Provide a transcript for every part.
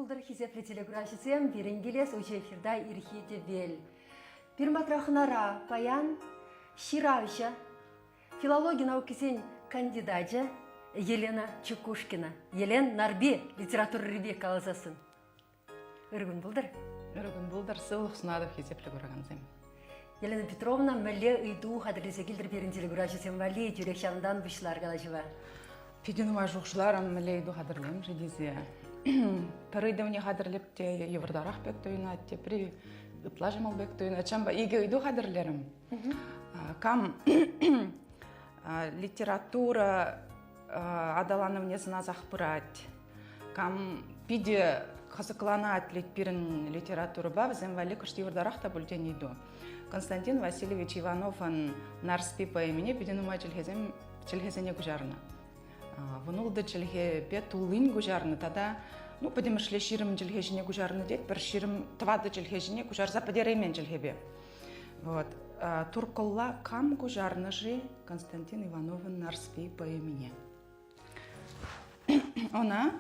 пултӑр, хисеплӗ телекураҫӑсем, пирӗн килес уҫӑ эфирта ирхи тӗпел. Пирматра хӑнара паян ҫыравҫӑ, филологи наукисен кандидачӗ Елена Чекушкина. Елен Нарби литературӑри каласассӑн. Ырӑ кун пултӑр. Ырӑ кун пултӑр. Сывлӑх сунатӑп, хисеплӗ куракансем. Елена Петровна, мӗнле ыйту хатӗрлесе килтӗр пирӗн телекураҫӑсем валли? Тӳрех ҫавӑнтан пуҫлар калаҫӑва. Питӗ нумай шухӑшларӑм, мӗнле ыйту хатӗрлем-ши тесе. Пӗр ыйтӑвне хатӗрлеп те йывӑртарах пек туйӑнать, тепри ытла ҫӑмӑл пек туйӑнать. Ҫавӑнпа икӗ ыйту хатӗрлерӗм. Кам литература аталанӑвне сӑнасах пырать, кам питӗ кӑсӑкланать пирӗн литературӑпа, вӗсем валли кӑшт йывӑртарах та пуль тен ыйту. Константин Васильевич Ивановӑн «Нарспи» поэмине питӗ нумай чӗлхесем чӗлхесене куҫарнӑ. Вунултӑ чӗлхепе туллин куҫарнӑ тата ну, пӗтӗмӗшле 20 чӗлхе ҫине куҫарнӑ тет, пӗр 24 чӗлхе ҫине куҫарса пӗтереймен чӗлхепе. Вот. Туркӑлла кам куҫарнӑ-ши Константин Ивановӑн «Нарспи» поэмине? Ӑна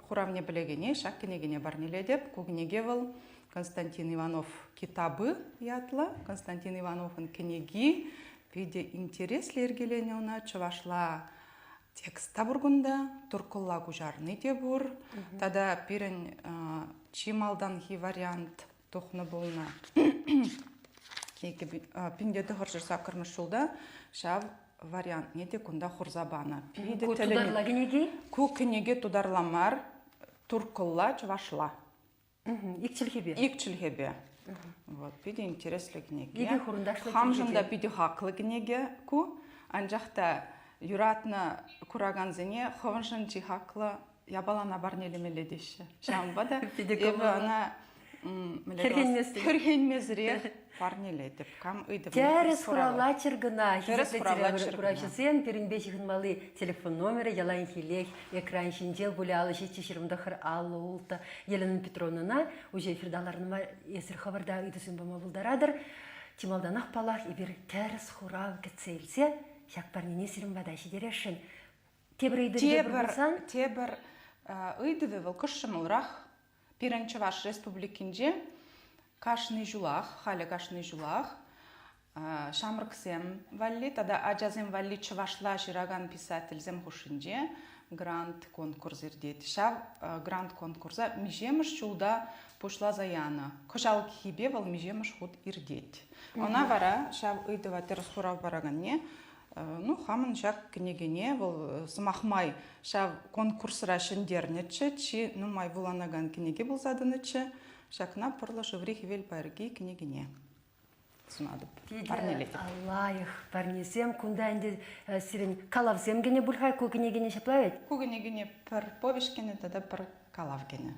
хуравне пӗлекене ҫак кӗнекене парнелетӗп. Ку кӗнеке вӑл Константин Иванов «Китабы» ятлӑ. Константин Ивановӑн кӗнеки питӗ интереслӗ йӗркеленӗ ӑна чӑвашла текст та пур кунта, турккӑлла куҫарни те пур. Тата пирӗн чи малтанхи вариант тухнӑ пулнӑ. 1908 ҫулта ҫав вариантне те кунта хурса панӑ. Питӗ Ку тутарла кӗнеки? Ку кӗнеке тутарла мар, турккӑлла, чӑвашла. Ик чӗлхепе? Ик чӗлхепе. Вот, питӗ интереслӗ кӗнеке. Икӗ хурӑнташлӑ Хамшӑн та питӗ хаклӑ кӗнеке ку. Анчах та юратнӑ куракансене хӑвӑншӑн чи хаклӑ япалана парнелемелле теҫҫӗ. Ҫавӑнпа та эпӗ ӑна хӗрхенместӗн. Хӗрхенмесӗрех парнелетӗп. Кам ыйтӑвне Тӗрӗс хуравлаччӑр кӑна. Хисеплӗ куравҫӑсем, пирӗнпе ҫыхӑнмалли телефон номерӗ яланхилех экран ҫинче пулӗ 57 29 56. Елена Петровнӑна уҫӑ эфирта ларнӑ эсир хӑвӑр та ыйтусем пама пултаратӑр. Чи малтанах, паллах, эпир тӗрӗс хурав кӗтсе илсе ҫак парнене сирӗн пата ҫитересшӗн. Тепӗр ыйтӑвӗ пулсан? Тепӗр ыйтӑвӗ вӑл кӑшшӑмӑлрах. Пирӗн Чӑваш Республикинче кашни ҫулах, халӗ кашни ҫулах ҫамрӑксем валли тата ачасем валли чӑвашла ҫыракан писательсем хушшинче грант конкурс иртет. Ҫав грант конкурса миҫемӗш ҫулта пуҫласа янӑ. Кӑҫалхипе вӑл миҫемӗш хут иртет. Ӑна вара ҫав ыйтӑва тӗрӗс хурав параканне Ну, хамӑн ҫак кӗнекене вӑл, сӑмах май, ҫав конкурсра ҫӗнтернӗччӗ, чи нумай вуланакан кӗнеке пулса тӑнӑччӗ. Ҫакна «Пӑрлӑ шыври хӗвел пайӑрки» кӗнекене сунатӑп, парнелетӗп. Лайӑх парнесем. Кунта ӗнтӗ сирӗн калавсем кӗнӗ пуль-ха ку кӗнекене ҫапла вӗт? Ку кӗнекене пӗр повеҫ кӗнӗ тата пӗр калав кӗнӗ.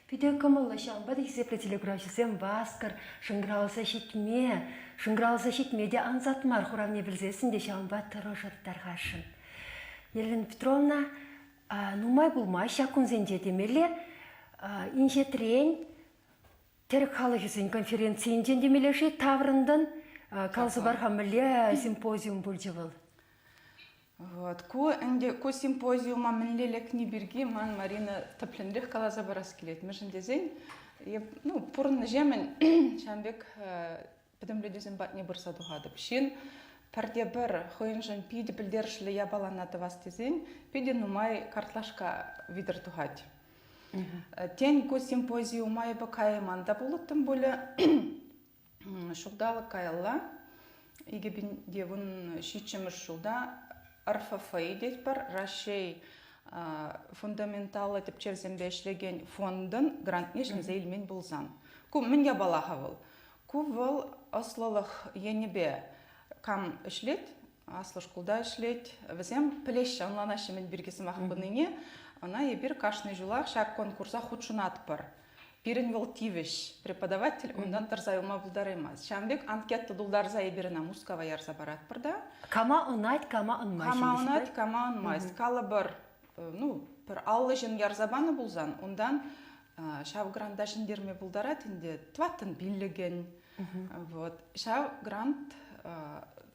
Питӗ кӑмӑллӑ ҫавӑнпа та хисеплӗ телекуравҫӑсем васкӑр, шӑнкӑравласа ҫитме, шӑнкӑравласа ҫитме те ансат мар хуравне пӗлсессӗн те ҫавӑнпа тӑрӑшӑр тархасшӑн. Елена Петровна, нумай пулмасть ҫак кунсенче темелле, инҫетрен тӗрӗк халӑхӗсен конференцийӗнчен темелле-ши таврӑнтӑн. Каласа пар-ха, мӗнле симпозиум пулчӗ вӑл? Вот. Ку ӗнтӗ ку симпозиума мӗнле лекни пирки ман Марина тӗплӗнрех каласа парас килет. Мӗншӗн тесен эп, ну, пурӑннӑҫемӗн ҫавӑн пек пӗтӗмлетӳсем патне пырса тухатӑп. Ҫын пӗрте-пӗр хӑйӗншӗн питӗ пӗлтерӗшлӗ япалана тӑвас тесен питӗ нумай картлашка витӗр тухать. Тен, ку симпозиума эпӗ кайман та пулӑттӑм пулӗ. Ҫулталӑк каялла, 2017 ҫулта РФФИ тетпӗр, Раҫҫей фундаменталлӑ тӗпчевсемпе ӗҫлекен фондӑн грантне ҫӗнсе илмен пулсан. Ку мӗн япала-ха вӑл? Ку вӑл ӑслӑлӑх енӗпе кам ӗҫлет, аслӑ шкулта ӗҫлет, вӗсем пӗлеҫҫӗ, ӑнланаҫҫӗ мӗн пирки сӑмах пынине. Ӑна эпир кашни ҫулах ҫак конкурса хутшӑнатпӑр. Пирӗн вӑл тивӗҫ. Преподаватель унтан тӑрса юлма пултараймасть. Ҫавӑн пек анкета тултарса эпир ӑна Мускава ярса паратпӑр та. Кама ӑнать, кама ӑнмасть. Кама ӑнать, кама ӑнмасть. Калӑпӑр, ну, пӗр 50 ҫын ярса панӑ пулсан, унтан ҫав гранта ҫӗнтерме пултарать ӗнтӗ тӑваттӑн пиллӗкӗн. Вот. Ҫав грант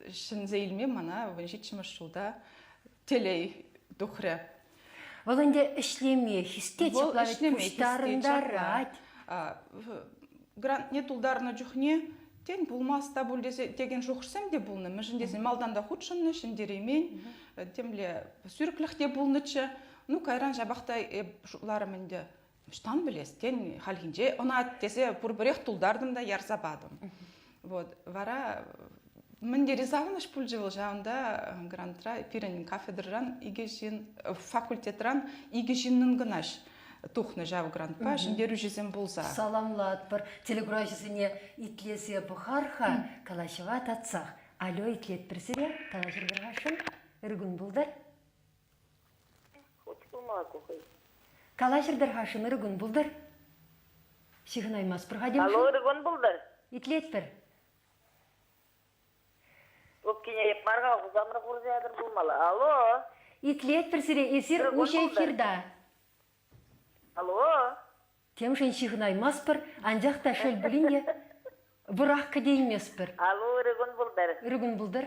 ҫӗнсе илме мана 17-мӗш ҫулта телей тухрӗ. Вӑл ӗнтӗ ӗҫлеме хистет, Вӑл ҫапла вӗт ӗҫлеме хистет, пуҫтарӑнтарать. ҫапла. Грантне тултарнӑ чухне тен пулмас та пуль тесе текен шухӑшсем те пулнӑ. Мӗншӗн тесен малтан та хутшӑннӑ, ҫӗнтереймен. Темле сӳрӗклӗх те пулнӑччӗ. Ну, кайран ҫапах та эп шутларӑм ӗнтӗ, ӑҫтан пӗлес, тен, хальхинче ӑна тесе пурпӗрех тултартӑм та ярса патӑм. Вот, вара мӗн тери савӑнӑҫ пулчӗ вӑл ҫавӑнта грантра пирӗн кафедрӑран икӗ ҫын, факультетран икӗ ҫыннӑн кӑна тухнӑ ҫав грантпа ҫӗнтерӳҫӗсем пулса. Саламлатпӑр. Телекураҫӑсене итлесе пӑхар-ха, калаҫӑва татсах. Алло, итлетпӗр сире, калаҫӑр пӑрахасшӑн. Ыр кун пултӑр. Хуть пулма ку хӑй. Калаҫӑр тӑрхашӑн, ырӑ кун пултӑр. Ҫыхӑнаймастпӑр-ха темшӗн. Алло, ырӑ кун пултӑр. Итлетпӗр. Трубкине эп мар-ха, хусамӑр курса ятӑр пулмалла. Алло. Итлетпӗр сире, эсир уҫӑ эфирта. Алло. Темшӗн ҫыхӑнаймастпӑр, анчах та шел пулин те вӑрах кӗтейместпӗр. Алло, ырӑ кун пултӑр. Ырӑ кун пултӑр.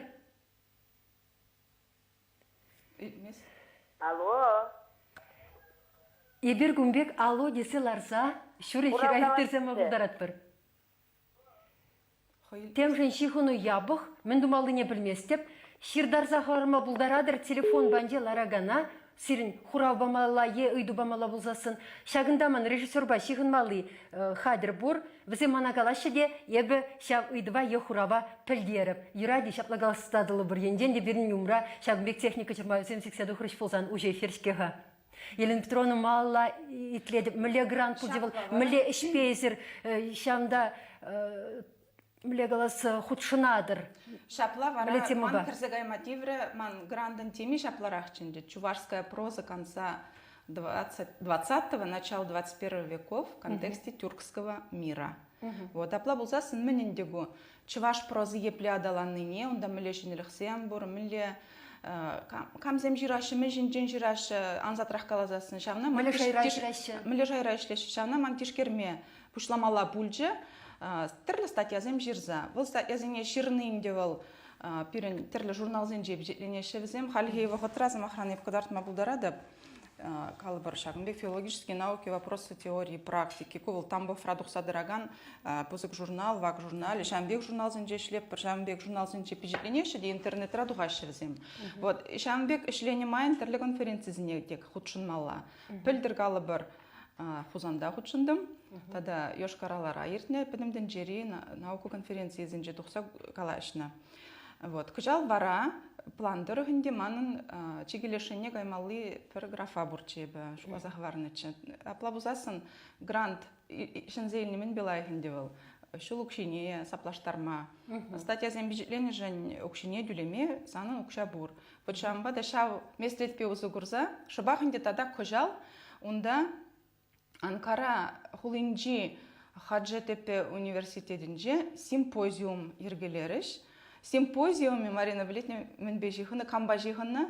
Алло. Эпир кун пек алло тесе ларса ҫур эфира ирттерсе ма пултаратпӑр. Темшӗн ҫыхӑну япӑх, мӗн тумаллине пӗлместӗп. Ҫыртарса хӑварма пултаратӑр телефон панче ларакана сирӗн хурав памалла е ыйту памалла пулсассӑн. Ҫакӑнта ман режиссерпа ҫыхӑнмалли хатӗр пур. Вӗсем мана калаҫҫӗ те, эпӗ ҫав ыйтӑва е хурава пӗлтерӗп. Юрать-и ҫапла каласа татӑлӑпӑр енчен те пирӗн умра ҫакӑн пек техника чӑрмавӗсем сиксе тухрӗҫ пулсан уҫӑ эфир-ҫке-ха. Елена Петровна малалла итлетӗп. Мӗнле грант пулчӗ вӑл? Мӗнле ӗҫпе эсир ҫавӑнта мӗнле калас хутшӑнатӑр? Ҫапла вара ман кӗрсе кайма тиврӗ. Ман грантӑн теми ҫапларах чӗнчӗ. Чувашская проза конца 20-го, начала 21 веков в контексте тюркского мира. Вот, апла пулсассӑн мӗн ӗнтӗ ку? Чӑваш прози епле аталаннине, унта мӗнле ҫӗнӗлӗхсем пур, мӗнле камсем ҫыраҫҫӗ, мӗн ҫинчен ҫыраҫҫӗ, ансатрах каласассӑн ҫавна мӗнле шайра ӗҫлеҫҫӗ? Мӗнле шайра ӗҫлеҫҫӗ, ҫавна ман тишкерме пуҫламалла пулчӗ. Тӗрлӗ статьясем ҫырса. Вӑл статьясене ҫырни ӗнтӗ вӑл пирӗн тӗрлӗ журналсенче пичетленеҫҫӗ вӗсем. Хальхи вӑхӑтра, сӑмахран, эп кӑтартма пултаратӑп. Калӑпӑр, ҫакӑн пек филологические науки, вопросы теории, практики. Ку вӑл Тамбовра тухса тӑракан пысӑк журнал, вак журналӗ. Ҫавӑн пек журналсенче ӗҫлетпӗр, ҫавӑн пек журналсенче пичетленеҫҫӗ те интернетра тухаҫҫӗ вӗсем. Вот ҫавӑн пек ӗҫленӗ майӑн тӗрлӗ конференцисене те хутшӑнмалла. Пӗлтӗр калӑпӑр, Хусанта хутшӑнтӑм тата Йошкар-Олара иртнӗ Пӗтӗм тӗнчери наука конференцийӗсенче тухса калаҫнӑ. Вот. Кӑҫал вара план тӑрӑх ӗнтӗ манӑн чикӗ леш енне каймалли пӗр графа пурччӗ эпӗ, шутласа хӑварнӑччӗ. Апла пулсассӑн грант ҫӗнсе илни мӗнпе лайӑх ӗнтӗ вӑл? Ҫул укҫине саплаштарма, статьясем пичетленӗшӗн укҫине тӳлеме санӑн укҫа пур. Вот ҫавӑнпа та ҫав меслетпе усӑ курса шӑпах ӗнтӗ тата кӑҫал унта Анкара хулинчи Хаджетепе университетӗнче симпозиум йӗркелерӗҫ. Симпозиуме Марина пӗлетне мӗнпе ҫыхӑннӑ, кампа ҫыхӑннӑ?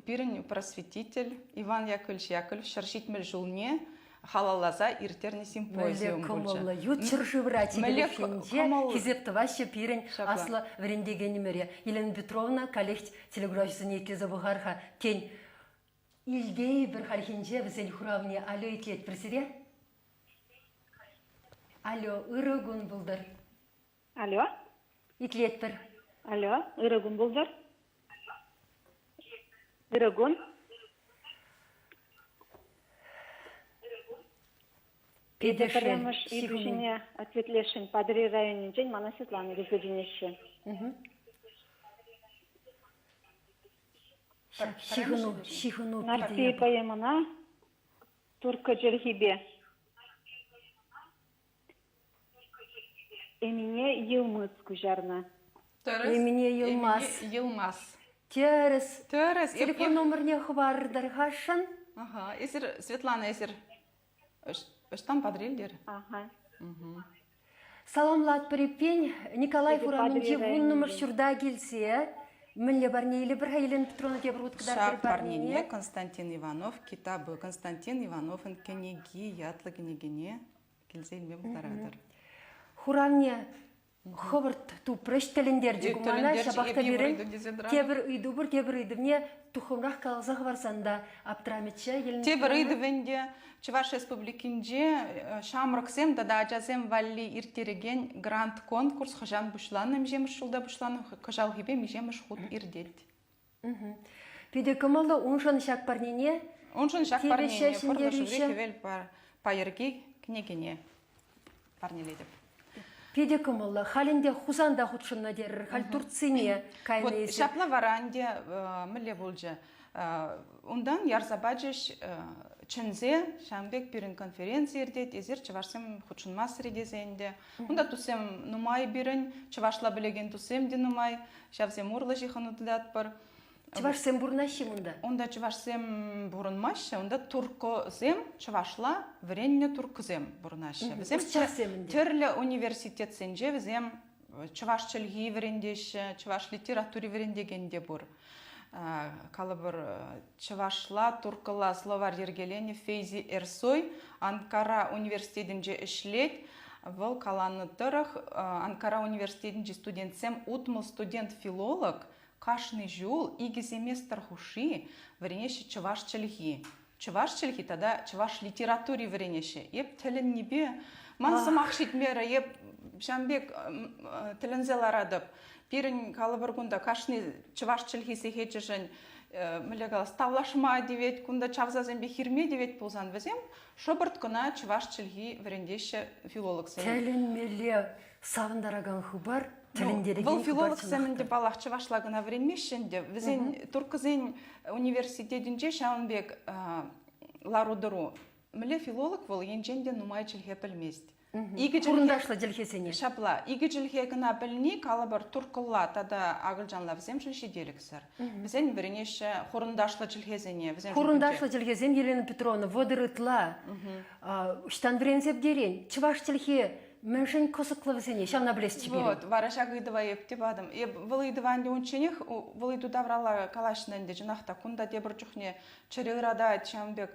Пирӗн просветитель Иван Яковлевич Яковлев 170 ҫулне халалласа ирттернӗ симпозиум пулчӗ. Кӑмӑллӑ ют ҫӗршывра чикӗлӗхсенче хисеп тӑваҫҫӗ пирӗн аслӑ вӗрентекенӗмӗре. Елена Петровна каллех телеграфҫӑсене итлесе пӑхар-ха. Тен, илтейӗпӗр хальхинче вӗсен хуравне. Алло, итлетпӗр сире. Алло, ырӑ кун пултӑр. Алло. Итлетпӗр. Алло, ырӑ кун пултӑр. Ырӑ кун. Питӗ Пӗрремӗш ыйту ҫине ответлесшӗн Патӑрьел районӗнчен мана Светлана килсе чӗнеҫҫӗ. Ҫыхӑну, ҫыхӑну Нарспи поэмӑна турккӑ чӗлхипе Эмине Йылмыз куҫарнӑ. Тӗрӗс. Эмине Йылмаз. Эмине Йылмаз. Тӗрӗс. Тӗрӗс. Телефон номерне хӑвартӑр-хашшӑн. Ага. Эсир, Светлана, эсир ӑҫтан Патӑрьелтер? Ага. Саламлатпӑр эппин. Николай урамӗнчи вуннӑмӗш ҫурта килсе мӗнле парне илӗпӗр-ха Елена Петровна тепӗр хут кӑтартӑр Ҫак парнене Константин Иванов китабы Константин Ивановӑн кӗнеки ятлӑ кӗнекене килсе илме пултаратӑр. Хуравне. Хӑвӑрт тупрӗҫ, тӗлӗнтерчӗ ку мана. Ҫапах та пирӗн тепӗр ыйту пур, тепӗр ыйтӑвне туххӑмрах каласа хӑварсан та аптрамӗччӗ. Тепӗр ыйтӑвӗ ӗнтӗ Чӑваш Республикинче ҫамрӑксем тата ачасем валли ирттерекен грант конкурс хӑҫан пуҫланнӑ, миҫемӗш ҫулта пуҫланнӑ, кӑҫалхипе миҫемӗш хут иртет? Питӗ кӑмӑллӑ уншӑн ҫак парнене. Уншӑн ҫак парнене Пӑрлӑ шыври хӗвел пайӑрки кӗнекене парнелетӗп. Питӗ кӑмӑллӑ. Халь ӗнтӗ Хусанта хутшӑннӑ терӗр, халь Турцине кайнӑ Вот ҫапла вара ӗнтӗ мӗнле пулчӗ. Унтан ярса пачӗҫ чӗнсе, ҫавӑн пек пирӗн конференци иртет, эсир чӑвашсем хутшӑнмастӑр тесе ӗнтӗ. Унта туссем нумай пирӗн, чӑвашла пӗлекен туссем те нумай. Ҫавсем урлӑ ҫыхӑну тытатпӑр. Чӑвашсем пурӑнаҫҫӗ унта? Унта чӑвашсем пурӑнмаҫҫӗ, унта турккӑсем, чӑвашла вӗреннӗ турккӑсем пурӑнаҫҫӗ. Вӗсем тӗрлӗ университетсенче вӗсем чӑваш чӗлхи вӗрентеҫҫӗ, чӑваш литератури вӗрентекен те пур. Калӑпӑр, чӑвашла, турккӑлла словарь йӗркеленӗ Фейзи Эрсой Анкара университетӗнче ӗҫлет. Вӑл каланӑ тӑрӑх, Анкара университетӗнчи студентсем 60 студент-филолог кашни ҫул икӗ семестр хушши вӗренеҫҫӗ чӑваш чӗлхи. Чӑваш чӗлхи тата чӑваш литератури вӗренеҫҫӗ. Эп тӗлӗннипе ман сӑмах ҫитмерӗ, эп ҫавӑн пек тӗлӗнсе ларатӑп. Пирӗн калӑпӑр кунта кашни чӑваш чӗлхи сехечӗшӗн мӗнле калас, тавлашма тивет, кунта чавсасемпе хирме тивет пулсан вӗсем шӑпӑрт кӑна чӑваш чӗлхи вӗрентеҫҫӗ филологсем. Тӗлӗнмелле савӑнтаракан хыпар, тӗлӗнтерекен Вӑл филологсем ӗнтӗ паллах чӑвашла кӑна вӗренмеҫҫӗ ӗнтӗ. Вӗсен турккӑсен университетӗнче ҫавӑн пек лару-тӑру. Мӗнле филолог вӑл енчен те нумай чӗлхе пӗлмест. Икӗ чӗлхе Хурӑнташлӑ чӗлхесене. Ҫапла, икӗ чӗлхе кӑна пӗлни, калӑпӑр, турккӑлла тата акӑлчанла вӗсемшӗн ҫителӗксӗр. Вӗсен вӗренеҫҫӗ хурӑнташлӑ чӗлхесене. Вӗсен Хурӑнташлӑ чӗлхесем, Елена Петровна, 30 ытла. Ӑҫтан вӗренсе пӗтерен? Чӑваш чӗлхи мӗншӗн кӑсӑклӑ вӗсене? Ҫавна пӗлесчӗ пирӗн. Вот, вара ҫак ыйтӑва эп те патӑм. Эп вӑл ыйтӑва ӗнтӗ унчченех, вӑл ыйту тавралла калаҫнӑ ӗнтӗ, чӑнах та, кунта тепӗр чухне чӗре ыратать, ҫавӑн пек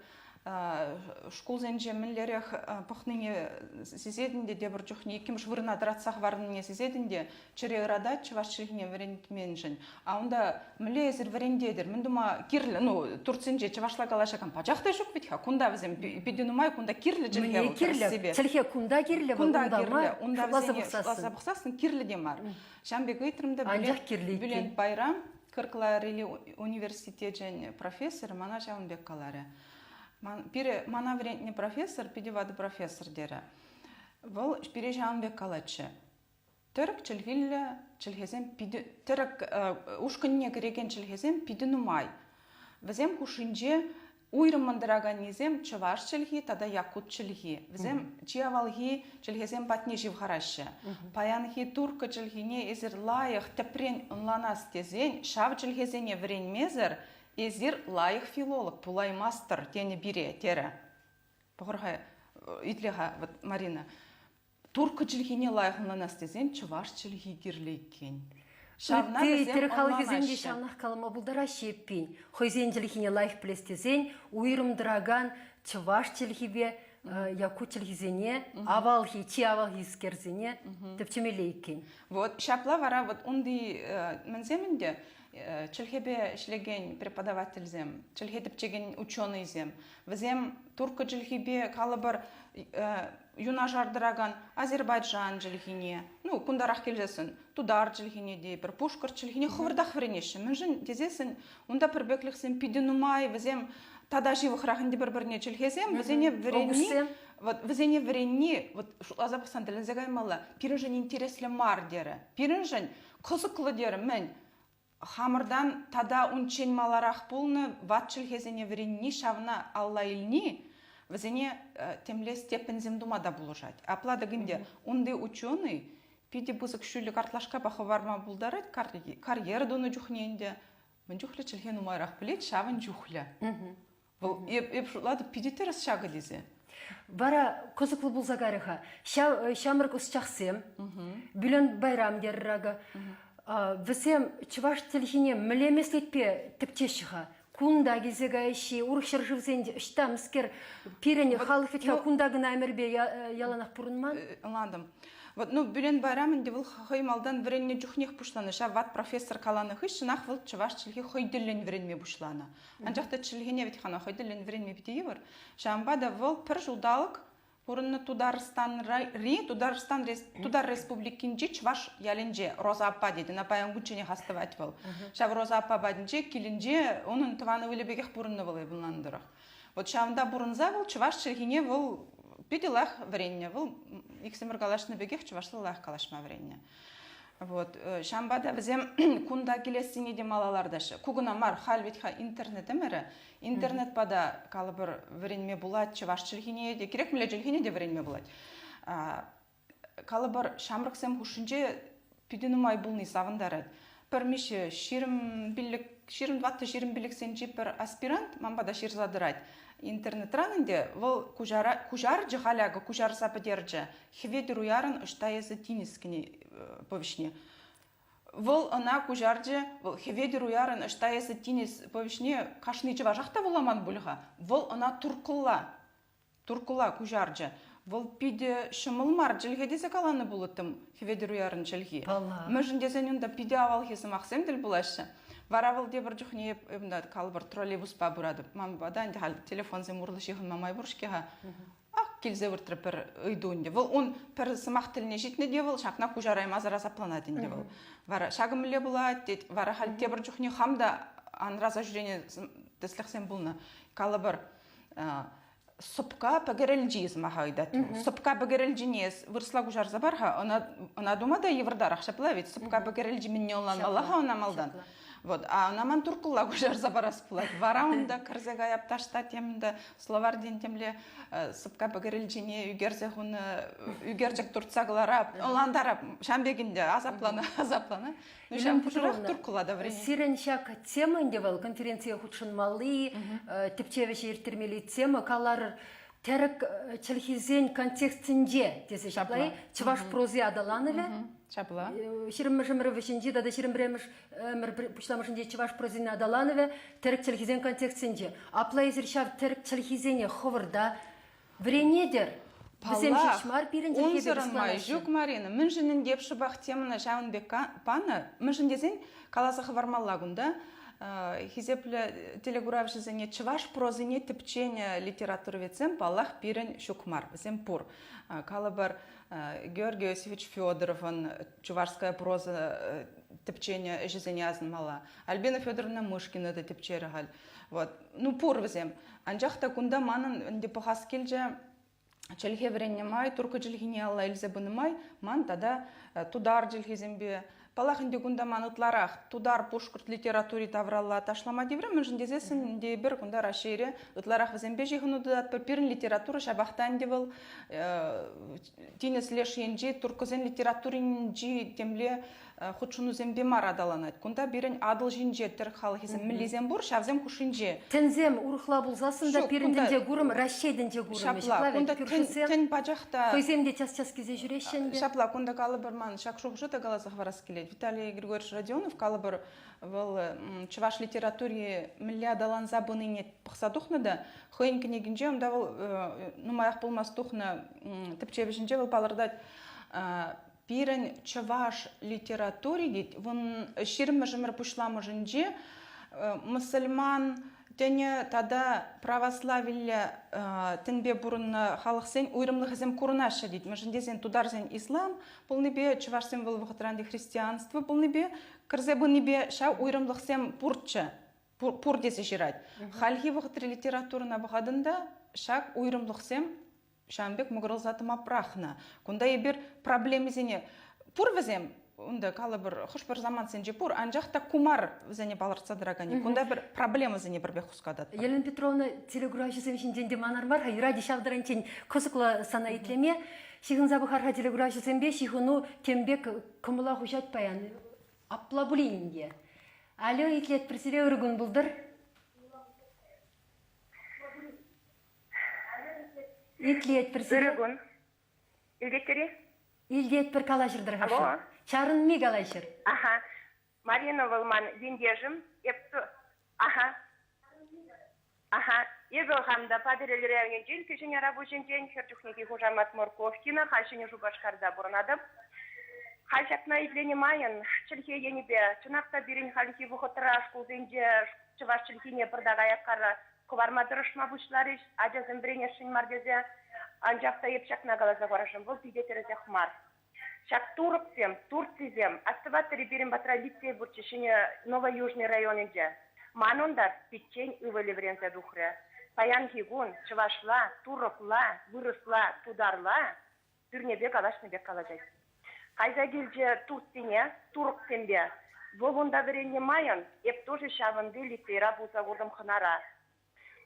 шкулсенче мӗнлерех пӑхнине сисетӗн те тепӗр чухне иккӗмӗш вырӑна тӑратса хӑварнине сисетӗн те чӗре ыратать чӑваш чӗлхине вӗрентменшӗн. А унта мӗнле эсир вӗрентетӗр? Мӗн тума кирлӗ? Ну, Турцинче чӑвашла калаҫакан пачах та ҫук вӗт-ха. Кунта вӗсем питӗ нумай, кунта кирлӗ чӗлхе Мӗне кирлӗ? Чӗлхе кунта кирлӗ, кунта кирлӗ. Унта вӗсене шутласа пӑхсассӑн кирлӗ те мар. Ҫавӑн пек ыйтрӑм та Анчах кирлӗ иккен. Бülент Байрам Кыркларили университечӗн профессорӗ мана ҫавӑн пек каларӗ. Ман, пире, мана вӗрентнӗ профессор, питӗ ватӑ профессор терӗ. Вӑл пире ҫавӑн пек калатчӗ. Тӗрӗк чӗлхиллӗ чӗлхесем питӗ, тӗрӗк ушкӑнне кӗрекен чӗлхесем питӗ нумай. Вӗсем хушшинче Уйрӑммӑн тӑраканнисем чӑваш чӗлхи тата якут чӗлхи. Вӗсем чи авалхи чӗлхесем патне ҫывхараҫҫӗ. Паянхи турккӑ чӗлхине эсир лайӑх тӗпрен ӑнланас тесен ҫав чӗлхесене вӗренмесӗр эсир лайӑх филолог пулаймастӑр тенӗ пире, терӗ. Пӑхӑр-ха, итле-ха, вот, Марина. Турккӑ чӗлхине лайӑх ӑнланас тесен чӑваш чӗлхи кирлӗ иккен. Ҫавна Ытти тӗрӗк халӑхӗсем те ҫавнах калама пултараҫҫӗ эппин. Хӑйсен чӗлхине лайӑх пӗлес тесен уйрӑм тӑракан чӑваш чӗлхипе якут чӗлхисене авалхи, чи авалхискерсене тӗпчемелле иккен. Вот ҫапла вара вот унти мӗнсем ӗнтӗ чӗлхепе ӗҫлекен преподавательсем, чӗлхе тӗпчекен ученӑйсем, вӗсем турккӑ чӗлхипе калӑпӑр юнашар тӑракан азербайджан чӗлхине, ну, кунтарах килсессӗн тутар чӗлхине тейӗпӗр, пушкӑрт чӗлхине хӑвӑртах вӗренеҫҫӗ. Мӗншӗн тесессӗн унта пӗрпеклӗхсем питӗ нумай, вӗсем тата ҫывӑхрах ӗнтӗ пӗр-пӗрне чӗлхесем, вӗсене вӗренни, вот, вӗсене вӗренни, вот, шутласа пӑхсан тӗлӗнсе каймалла, пирӗншӗн интереслӗ мар терӗ. Пирӗншӗн кӑсӑклӑ терӗ, мӗн? Хамӑртан тата унччен маларах пулнӑ ват чӗлхесене вӗренни ҫавна алла илни вӗсене темле степеньсем тума та пулӑшать. Апла тӑк ӗнтӗ унти ученый питӗ пысӑк ҫӳллӗ картлашкапа хӑварма пултарать карьера тунӑ чухне ӗнтӗ мӗн чухлӗ чӗлхе нумайрах пӗлет, ҫавӑн чухлӗ. Вӑл эп, эп шутлатӑп питӗ тӗрӗс ҫакӑ тесе. Вара кӑсӑклӑ пулса кайрӗ-ха. Ҫав ҫамрӑк ӑсчахсем, Бülент Байрам терӗр акӑ, вӗсем чӑваш чӗлхине мӗнле меслетпе тӗпчеҫҫӗ-ха? Кунта килсе каяҫҫӗ-и, урӑх ҫӗршывсенче ӑҫта мӗскер пирӗн халӑх вӗт-ха кунта кӑна ӗмӗрпе яланах пурӑнман? Ӑнлантӑм. Вот, ну, Бюлен Байрам ӗнтӗ вӑл хӑй малтан вӗреннӗ чухнех пуҫланӑ. Ҫав ват профессор каланӑ хыҫҫӑнах вӑл чӑваш чӗлхи хӑй тӗллӗн вӗренме пуҫланӑ. Анчах та чӗлхене вӗт-ха хӑй тӗллӗн вӗренме питӗ йывӑр. Ҫавӑнпа та вӑл пӗр ҫулталӑк пурӑннӑ Тутарстанри Тутарстан Тутар Республикинчи чӑваш ялӗнче Роза аппа тет. Ӑна паян кунчченех астӑвать вӑл. Ҫав Роза аппа патӗнче килӗнче унӑн тӑван ывӑлӗ пекех пурӑннӑ вӑл ывӑлланӑ тӑрӑх. Вот ҫавӑнта пурӑнса вӑл чӑваш чӗлхине вӑл питӗ лайӑх вӗреннӗ. Вӑл иксӗмӗр калаҫнӑ пекех чӑвашла лайӑх калаҫма вӗреннӗ. Вот. Ҫавӑнпа та вӗсем кунта килессине те мала лартаҫҫӗ. Ку кӑна мар, халь вӗт-ха интернет ӗмӗрӗ. Интернетпа та, калӑпӑр, вӗренме пулать, чӑваш чӗлхине те, кирек мӗнле чӗлхене те вӗренме пулать. Калӑпӑр, ҫамрӑксем хушшинче питӗ нумай пулни савӑнтарать. Пӗр миҫе 25, 24 25-сенчи пӗр аспирант ман пата ҫырса тӑрать. Интернетран ӗнтӗ вӑл куҫара, куҫарчӗ халь акӑ, куҫарса пӗтерчӗ. Хӗветӗр Уярӑн Ӑҫта эсӗ тинӗс повеҫне. Вӑл ӑна куҫарчӗ, вӑл Хӗветӗр Уярӑн Ӑҫта эсӗ тинӗс повеҫне кашни чӑвашах та вуламан пуль-ха. Вӑл ӑна турккӑлла, турккӑлла куҫарчӗ. Вӑл питӗ ҫӑмӑл мар чӗлхе тесе каланӑ пулӑттӑм Хӗветӗр Уярӑн чӗлхи. Паллах. Мӗншӗн тесен унта питӗ авалхи сӑмахсем тӗл пулаҫҫӗ. Вара вӑл тепӗр чухне эп унта калӑпӑр троллейбуспа пыратӑп. Ман пата ӗнтӗ халь телефонсем урлӑ ҫыхӑнма май пур-ҫке-ха. Ак килсе выртрӗ пӗр ыйту ӗнтӗ. Вӑл ун пӗр сӑмах тӗлне ҫитнӗ те вӑл ҫакна куҫараймасӑр асапланать ӗнтӗ вӑл. Вара ҫакӑ мӗнле пулать тет. Вара халь тепӗр чухне хам та анраса ҫӳренӗ тӗслӗхсем пулнӑ. Калӑпӑр, сӑпка пӗкӗрӗлчи сӑмаха ыйтать. Сӑпка пӗкӗрӗлчине вырӑсла куҫарса пар-ха, ӑна, ӑна тума та йывӑртарах ҫапла ведь. Сӑпка пӗкӗрӗлчи мӗнне ӑнланмалла-ха ӑна малтан. Вот, а ӑна ман турккӑлла куҫарса парас пулать. Вара унта кӗрсе каяп таҫта темӗн словарьтен темле сӑпка пӗкӗрӗлчине ӳкерсе хунӑ ӳкерчӗк туртса кӑларап, ӑнлантарап. Ҫавӑн пек ӗнтӗ асаплана, асаплана. Ну, ҫав хушӑрах турккӑлла та вӗренет. Сирӗн ҫак тема ӗнтӗ вӑл конференцие хутшӑнмалли, тӗпчев ӗҫӗ ирттермелли тема каларӑр тӗрӗк чӗлхисен контекстӗнче тесе ҫапла-и? Чӑваш прози аталанӑвӗ Ҫапла. Ҫирӗммӗш ӗмӗр вӗҫӗнчи тата ҫирӗмпӗрремӗш ӗмӗр пуҫламӑшӗнчи чӑваш прозин аталанӑвӗ тӗрӗк чӗлхисен контекстӗнче. Апла эсир ҫав тӗрӗк чӗлхисене хӑвӑр та вӗренетӗр. Вӗсем ҫеҫ мар пирӗн чӗлхепе Унсӑрӑн май ҫук, Марина. Мӗншӗн ӗнтӗ эп шӑпах темӑна ҫавӑн пек панӑ? Мӗншӗн тесен каласа хӑвармалла кунта хисеплӗ телекуравҫӑсене чӑваш прозине тӗпченӗ литературоведсем, паллах, пирӗн ҫук мар. Вӗсем пур. Калӑпӑр, Георгий Иосифович Федоровӑн Чувашская проза тӗпченӗ ӗҫӗсене асӑнмалла. Альбина Федоровна Мышкина та тӗпчерӗ халь. Вот. Ну, пур вӗсем. Анчах та кунта манӑн ӗнтӗ пӑхас килчӗ, чӗлхе вӗреннӗ май, турккӑ чӗлхине алла илсе пынӑ май, ман тата тутар чӗлхисемпе, паллах ӗнтӗ кунта ман ытларах тутар пушкӑрт литератури тавралла ташлама тиврӗ, мӗншӗн тесессӗн ӗнтӗ эпир кунта Раҫҫейре ытларах вӗсемпе ҫыхӑну тытатпӑр. Пирӗн литература ҫапах та ӗнтӗ вӑл тинӗс леш енчи турккӑсен литературинчи темле хутшӑнусемпе мар аталанать. Кунта пирӗн Атӑл ҫинче тӗрӗк халӑхӗсем мӗнлисем пур, ҫавсем хушшинче. Тӗнсем урӑхла пулсассӑн та пирӗн тӗнче курӑм Раҫҫей тӗнче курӑмӗ. Ҫапла, кунта тӗн пачах та... Хӑйсем те час-час килсе ҫӳреҫҫӗ ӗнтӗ. Ҫапла, кунта калӑпӑр ман ҫак шухӑша та каласа хӑварас килет. Виталий Григорьевич Родионов калӑпӑр, вӑл чӑваш литератури мӗнле аталанса пынине пӑхса тухнӑ та хӑйӗн кӗнекинче унта вӑл нумаях пулмасть тухнӑ тӗпчев ӗҫӗнче вӑл палӑртать Пирӗн чӑваш литератури тет, вун ҫирӗммӗш ӗмӗр пуҫламӑшӗнче мӑсӑльман тӗнӗ тата православиллӗ тӗнпе пурӑннӑ халӑхсен уйрӑмлӑхӗсем курӑнаҫҫӗ тет. Мӗншӗн тесен тутарсен ислам пулнипе, чӑвашсем вӑл вӑхӑтран христианство пулнипе, кӗрсе пынипе ҫав уйрӑмлӑхсем пурччӗ, пур тесе ҫырать. Хальхи вӑхӑтри литературӑна пӑхатӑн та ҫак уйрӑмлӑхсем ҫавӑн пек мӑкӑрӑлса тӑма пӑрахнӑ. Кунта эпир проблемисене пур вӗсем, унта калӑпӑр, хӑш-пӗр самантсенче пур, анчах та ку мар вӗсене палӑртса тӑраканни. Кунта пӗр проблемӑсене пӗр пек хускататпӑр. Елена Петровна, телекуравҫӑсем ҫинчен те манар мар-ха, юрать ҫав таранччен кӑсӑклӑ сана итлеме. Ҫыхӑнса пӑхар-ха телекуравҫӑсемпе, ҫыхӑну тем пек кӑмӑла хуҫать паян. Апла пулин те. Алло, итлетпӗр сире, ырӑ кун пултӑр. Итлетпӗр сире. Ырӑ кун. Илтетӗр-и? Илтетпӗр калаҫӑр Алло. Чарӑнми калаҫӑр. Аха. Марина вӑл ман ентешӗм. Эп аха. Аха. Эпӗ хам та Патӑрьел районӗнчен, Кӗҫӗн Арапуҫӗнчен, хӗр чухнехи хушамат Морковкина, халь Ҫӗнӗ Шупашкарта пурӑнатӑп. Халь ҫакна итленӗ майӑн чӗлхе енӗпе чӑнах та пирӗн хальхи вӑхӑтра шкулсенче чӑваш чӗлхине пӑртак аяккара хӑварма тӑрӑшма пуҫларӗҫ, ачасем вӗренесшӗн мар тесе. Анчах та эп ҫакна каласа хӑварасшӑн, вӑл питӗ тӗрӗсех мар. Ҫак турӑксем, Турцисем, астӑватӑр-и пирӗн патра лицей пурччӗ Ҫӗнӗ Новоюжный районӗнче. Ман унта пиччен ывӑлӗ вӗренсе тухрӗ. Паянхи кун чӑвашла, турӑкла, вырӑсла, тутарла пӳрнепе калаҫнӑ пек калаҫать. Кайса килчӗ Турцине, турӑксемпе. Вӑл унта вӗреннӗ майӑн эп тоже ҫавӑнти лицейра пулса куртӑм хӑнара.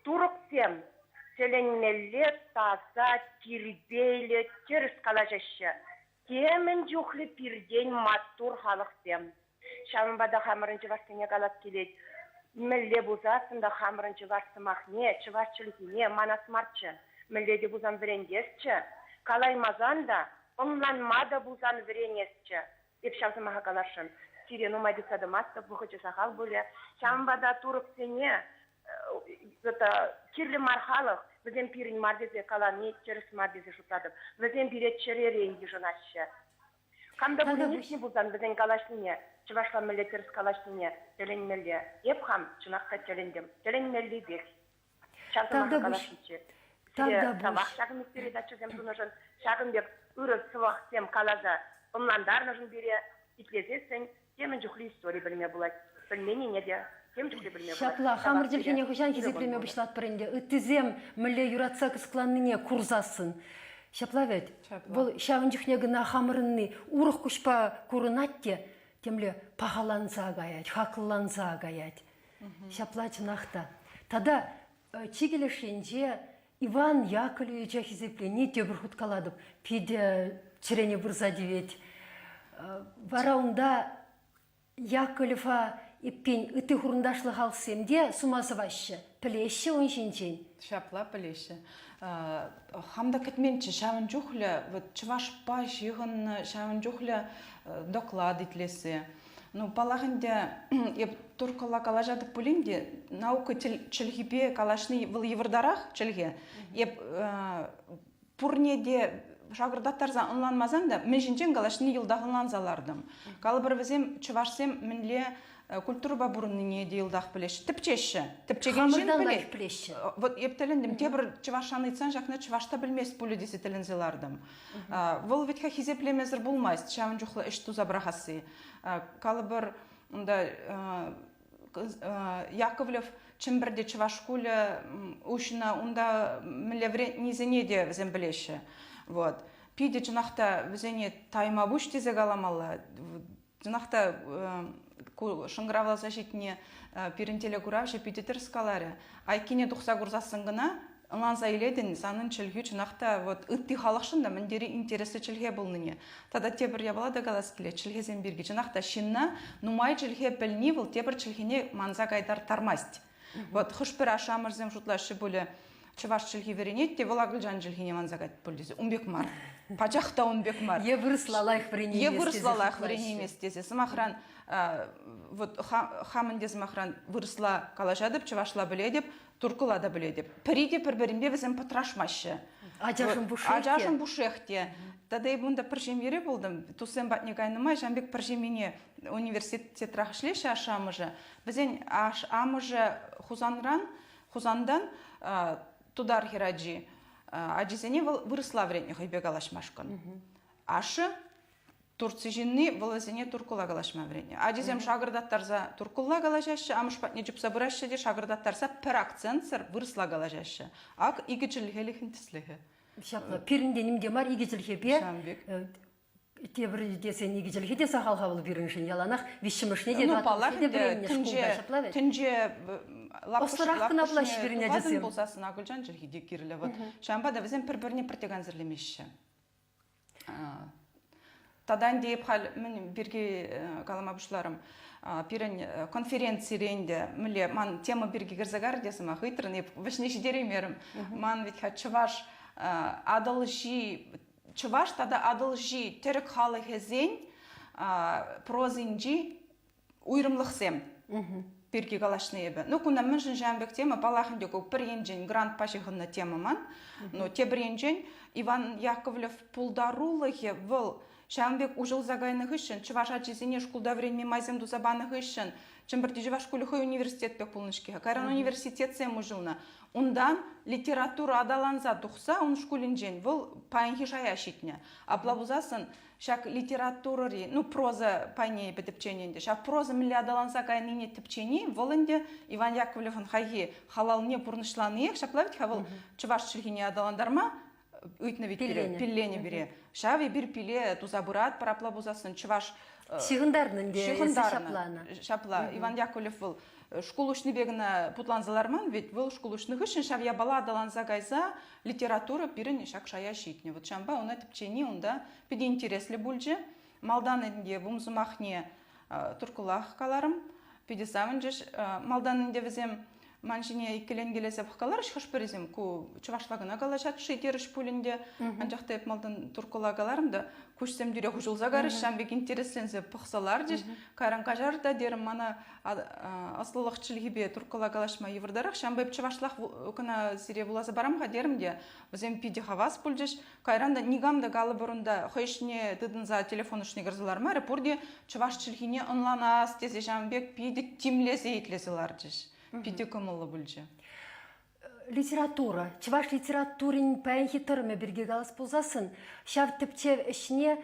Турӑксем тӗлӗнмелле таса, тирпейлӗ, тӗрӗс калаҫаҫҫӗ. Темӗн чухлӗ пиртен маттур халӑхсем. Ҫавӑнпа та хамӑрӑн чӑвашсене калас килет. Мӗнле пулсассӑн та хамӑрӑн чӑваш сӑмахне, чӑваш чӗлхине манас марччӗ. Мӗнле те пулсан вӗрентесчӗ. Калаймасан та, ӑнланма та пулсан вӗренесчӗ. Эп ҫав сӑмаха каласшӑн. Сире нумай тытса тӑмастӑп, вӑхӑчӗ сахал пулӗ. Ҫавӑнпа та турӑксене это кирлӗ мар халӑх, вӗсем пирӗн мар тесе калани тӗрӗс мар тесе шутлатӑп. Вӗсем пире чӗререн йышӑнаҫҫӗ. Кам та пулин илтнӗ пулсан вӗсен калаҫнине, чӑвашла мӗнле тӗрӗс калаҫнине тӗлӗнмелле. Эп хам чӑнах та тӗлӗнтӗм. Тӗлӗнмеллипех. Ҫав сӑмаха каласшӑнччӗ. Сире тавах ҫакӑн пек передачӑсем тунӑшӑн, ҫакӑн пек ырӑ сӑмахсем каласа ӑнлантарнӑшӑн пире итлесессӗн темӗн чухлӗ истори пӗлме пулать. Пӗлменнине те тем чухлӗ пӗлме пулать. Ҫапла, хамӑр чӗлхене хӑҫан хисеплеме пуҫлатпӑр ӗнтӗ. Ыттисем мӗнле юратса кӑсӑкланнине курсассӑн. Ҫапла вӗт? Вӑл ҫавӑн чухне кӑна хамӑрӑнни урӑх куҫпа курӑнать те темле пахаланса каять, хаклӑланса каять. Ҫапла чӑнах та. Тата чикӗ леш енче Иван Яковлевича хисеплени тепӗр хут калатӑп, питӗ чӗрене пырса тивет. Вара унта Яковлева эппин ытти хурӑнташлӑ халӑхсем те сума сӑваҫҫӗ, пӗлеҫҫӗ ун ҫинчен. Ҫапла пӗлеҫҫӗ. Хам та кӗтменччӗ ҫавӑн чухлӗ вот чӑвашпа ҫыхӑннӑ ҫавӑн чухлӗ доклад итлесе. Ну, паллах ӗнтӗ, эп турккӑлла калаҫатӑп пулин те, наука чӗлхипе калаҫни вӑл йывӑртарах чӗлхе. Эп пурне те шакӑртаттарса ӑнланмасан та мӗн ҫинчен калаҫни йӑлтах ӑнланса лартӑм. Калӑпӑр, вӗсем чӑвашсем мӗнле культурӑпа пурӑннине те йӑлтах пӗлеҫҫӗ. Тӗпчеҫҫӗ. Тӗпчекен ҫын пӗлет. пӗлеҫҫӗ. Вот эп тӗлӗнтӗм. Тепӗр чӑвашран ыйтсан ҫакна чӑваш та пӗлмест пулӗ тесе тӗлӗнсе лартӑм. Вӑл вӗт-ха хисеплемесӗр пулмасть ҫавӑн чухлӗ ӗҫ туса пӑрахасси. Калӑпӑр, унта Яковлев Чӗмпӗрте чӑваш шкулӗ уҫнӑ, унта мӗнле вӗрентнисене те вӗсем пӗлеҫҫӗ. Вот. Питӗ чӑнах та вӗсене тайма пуҫ тесе каламалла. Чӑнах та ку шӑнкӑравласа ҫитни пирӗн телекуравҫӑ питӗ тӗрӗс каларӗ. Айккине тухса курсассӑн кӑна ӑнланса илетӗн, санӑн чӗлхӳ чӑнах та вот ытти халӑхшӑн та мӗн тери интереслӗ чӗлхе пулнине. Тата тепӗр япала та калас килет чӗлхесем пирки. Чӑнах та ҫынна нумай чӗлхе пӗлни вӑл тепӗр чӗлхене манса кайтармасть. Вот хӑш-пӗр ашшӗ-амӑшӗсем шутлаҫҫӗ пулӗ, чӑваш чӗлхи вӗренет те вӑл акӑлчан чӗлхине манса каять пуль тесе. Ун пек мар. Пачах та ун пек мар. Е вырӑсла лайӑх вӗренеймест Е вырӑсла лайӑх вӗренеймест тесе. Сӑмахран, вот хам ӗнтӗ сӑмахран вырӑсла калаҫатӑп, чӑвашла пӗлетӗп, турккӑла та пӗлетӗп. Пӗри те пӗр-пӗринпе вӗсем пӑтрашмаҫҫӗ. Ачашӑн пушшех те. Ачашӑн пушшех те. Тата эпӗ унта пӗр ҫемьере пултӑм. Туссем патне кайнӑ май ҫавӑн пек пӗр ҫемьене университетрах ӗҫлеҫҫӗ ашшӗ-амӑшӗ. Вӗсен амӑшӗ Хусанран, Хусантан тутар хӗрачи. Ачисене вӑл вырӑсла вӗрентнӗ хӑйпе калаҫмашкӑн. Ашшӗ Турци ҫынни вӑл вӗсене турккӑлла калаҫма вӗрентнӗ. Ачисем шакӑртаттарса турккӑлла калаҫаҫҫӗ, амӑш патне чупса пыраҫҫӗ те шакӑртаттарса пӗр акцентсӑр вырӑсла калаҫаҫҫӗ. Ак икӗ чӗлхелӗхӗн тӗслӗхӗ. Ҫапла, пирӗнте ним те мар икӗ чӗлхепе Ҫавӑн пек. Тепӗр тесен икӗ чӗлхе те сахал-ха вӑл пирӗншӗн яланах виҫҫӗмӗшне те ну, паллах, те вӗреннӗ шкулта ҫапла вӗт. Тӗнче Ӑслӑрах кӑна пулаҫҫӗ пирӗн ачасем. пулсассӑн акӑлчан чӗлхи те кирлӗ. Вот. Ҫавӑнпа та вӗсем пӗр-пӗрне пӗртте кансӗрлемеҫҫӗ. Тата ӗнтӗ эп халь мӗн пирки калама пуҫларӑм. Пирӗн конференцирен те мӗнле ман тема пирки кӗрсе карӗ те сӑмах ыйтрӑн, эп вӗҫне ҫитереймерӗм. Ман вӗт-ха чӑваш Атӑлҫи чӑваш тата Атӑлҫи тӗрӗк халӑхӗсен прозинчи уйрӑмлӑхсем. пирки калаҫнӑ эпӗ. Ну, кунта мӗншӗн ҫавӑн пек тема, паллах ӗнтӗ, ку пӗр енчен грантпа ҫыхӑннӑ тема ман, но тепӗр енчен Иван Яковлев пултарулӑхӗ вӑл ҫавӑн пек уҫӑлса кайнӑ хыҫҫӑн чӑваш ачисене шкулта вӗренме майсем туса панӑ хыҫҫӑн Чӗмпӗрти чӑваш шкулӗ хӑй университет пек пулнӑ-ҫке. Кайран университетсем уҫӑлнӑ. Унтан литература аталанса тухса ун шкулӗнчен вӑл паянхи шая ҫитнӗ. Апла пулсассӑн ҫак литературӑри, ну, проза пайне эпӗ тӗпченӗ ӗнтӗ. Ҫак проза мӗнле аталанса кайнине тӗпчени вӑл ӗнтӗ Иван Яковлевӑн хайхи халалне пурнӑҫланиех. Ҫапла вӗт-ха вӑл чӑваш чӗлхине аталантарма ыйтнӑ вӗт пире, пилленӗ пире. Ҫав эпир пиле туса пыратпӑр, апла пулсассӑн чӑваш Ҫыхӑнтарнӑ ӗнтӗ ҫыхӑнтарнӑ. Ҫапла. Иван Яковлев вӑл шкул уҫнипе кӑна путланса ларман вӗт, вӑл шкул уҫнӑ хыҫҫӑн ҫав япала аталанса кайса литература пирӗн ҫак шая ҫитнӗ. Вот ҫавӑнпа ӑна тӗпчени унта питӗ интереслӗ пулчӗ. Малтан ӗнтӗ вум сӑмахне турккӑлах каларӑм. Питӗ савӑнчӗҫ. Малтан ӗнтӗ вӗсем ман ҫине иккӗленкелесе пӑхкаларӗҫ хӑш-пӗрисем. Ку чӑвашла кӑна калаҫать-ши терӗҫ пуль ӗнтӗ. Анчах та эп малтан турккӑла каларӑм та куҫсем тӳрех уҫӑлса карӗҫ, ҫавӑн пек интересленсе пӑхса ларчӗҫ. Кайран каҫар та терӗм, мана ӑслӑлӑх чӗлхипе турккӑла калаҫма йывӑртарах, ҫавӑнпа эп чӑвашлах кӑна сире вуласа парам-ха терӗм те, вӗсем питӗ хавас пулчӗҫ. Кайран та никам та калӑпӑр унта хӑй ӗҫне тытӑнса телефон ӑшне кӗрсе лармарӗ, пурте чӑваш чӗлхине ӑнланас тесе ҫавӑн пек питӗ тимлесе итлесе ларчӗҫ. Питӗ кӑмӑллӑ пулчӗ. Литература, чӑваш литературин паянхи тӑрӑмӗ пирки калас пулсассӑн, ҫав тӗпчев ӗҫне